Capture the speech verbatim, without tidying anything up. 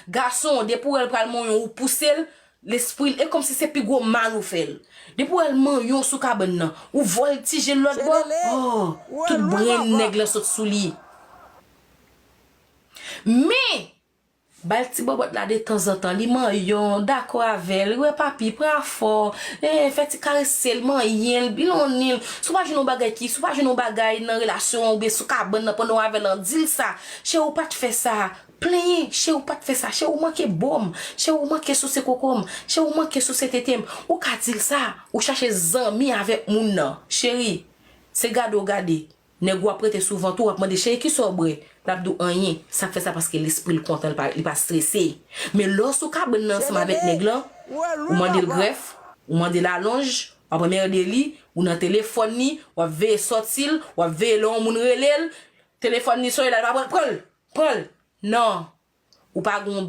Gason, depi w wè l pral manyen w, ou pouse l, lespri l, e kòmsi se pi gwo mal ou fè l. Depi w wè l manyen w sou kabann nan, ou vòltije l lòt bò, oh, tout brenn nèg lan sot sou li. Men, ba l ti bòbòt la detanzantan, li manyen w, dakò avè l, wè papi, pran afè w, eh, fè ti karese l, manyen l, bilonnen l. Si w pa jwenn yon bagay ki, si w pa jwenn yon bagay nan relasyon an oubyen sou kabann nan pandan w avè l an, di l sa. Cheri, ou pa t fè sa. Plenyen, cheri, ou pa t fè sa. Cheri, ou manke bo m. Cheri, ou manke souse koko m. Cheri, ou manke souse tete m. Ou ka di l sa. Ou chache zanmi avèk moun nan. Cheri, se gade w gade. Nèg ou ap rete souvan tou, w ap mande, cheri, kisa w bwè? L ap di w anyen. Sa k fè sa? Paske lespri l kontan, li pa, li pa strese. Men lè w sou kabann nan ansanm avèk nèg lan, ou mande l grèf, ou mande l alonj, w ap anmède li, ou nan telefòn li, w ap veye sòti l, w ap veye lè yon moun rele l, telefòn li sone la, li pa pran l, pran l, pran l. Non. Ou pa gen yon